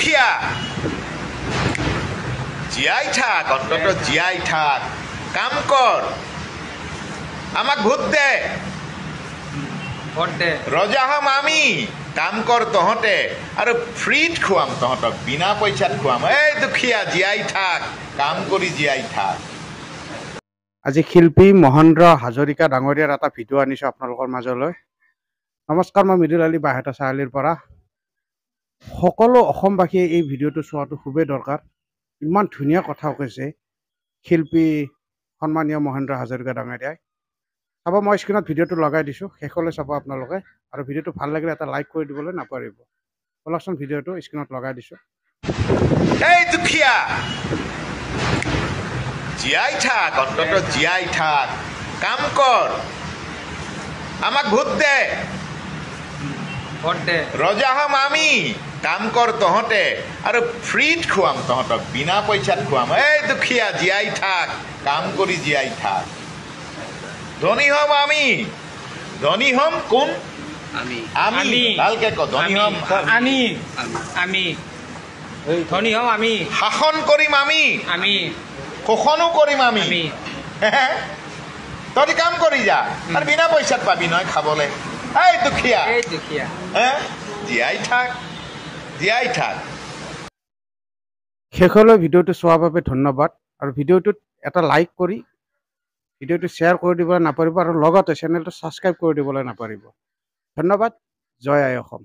দুখীয়া, জীয়াই থাক, অন্তত জীয়াই থাক, কাম কৰ, আমাক ভোট দে, ভোট দে, ৰজা হ'ম আমি, কাম কৰ তহঁতে, আৰু ফ্ৰীত খুৱাম তহঁতক, বিনা পইচাত খুৱাম। এই দুখীয়া, জীয়াই থাক, কাম কৰি জীয়াই থাক। আজি শিল্পী মহেন্দ্ৰ হাজৰিকা ডাঙৰীয়াৰ এটা ভিডিঅ' আনিছোঁ আপোনালোকৰ মাজলৈ। নমস্কাৰ, মই মৃদুল আলী বাইহাটা চাৰিআলিৰ পৰা। সকলো অসমবাসীয়ে এই ভিডিঅ'টো চোৱাটো খুবেই দৰকাৰ। ইমান ধুনীয়া কথা কৈছে শিল্পী সন্মানীয় মহেন্দ্ৰ হাজৰিকা ডাঙৰীয়াই। চাব, মই স্ক্ৰীণত ভিডিঅ'টো লগাই দিছোঁ, শেষলৈ চাব আপোনালোকে। আৰু ভিডিঅ'টো ভাল লাগিলে এটা লাইক কৰি দিবলৈ নাপাহৰিব। ব'লকচোন, ভিডিঅ'টো স্ক্ৰীণত লগাই দিছোঁ। এই দুখীয়া, জীয়াই থাক, অন্তত জীয়াই থাক, কাম কৰ, আমাক ভোট দে, ভোট দে, ৰজা হ'ম আমি, কাম কৰ তহঁতে, আৰু ফ্ৰীত খুৱাম তহঁতক, বিনা পইচাত খুৱাম। এই দুখীয়া, জীয়াই থাক, কাম কৰি জীয়াই থাক। ধনী হ'ম আমি, ধনী হ'ম কোন? আমি। আমি। আমি। ভালকে ক, ধনী হ'ম আমি। আমি ধনী হ'ম আমি। শাসন কৰিম আমি। আমি। শোষণো কৰিম আমি। আমি। তহঁতি কাম কৰি যা, আৰু বিনা পইচাত পাবি নহয় খাবলৈ। এই দুখীয়া, এই দুখীয়া, হে? জীয়াই থাক, জীয়াই থাক। শেষলৈ ভিডিঅ'টো চোৱাৰ বাবে ধন্যবাদ। আৰু ভিডিঅ'টোত এটা লাইক কৰি ভিডিঅ'টো শ্বেয়াৰ কৰি দিবলৈ নাপাহৰিব, আৰু লগতে চেনেলটো ছাবস্ক্ৰাইব কৰি দিবলৈ নাপাহৰিব। ধন্যবাদ। জয় আই অসম।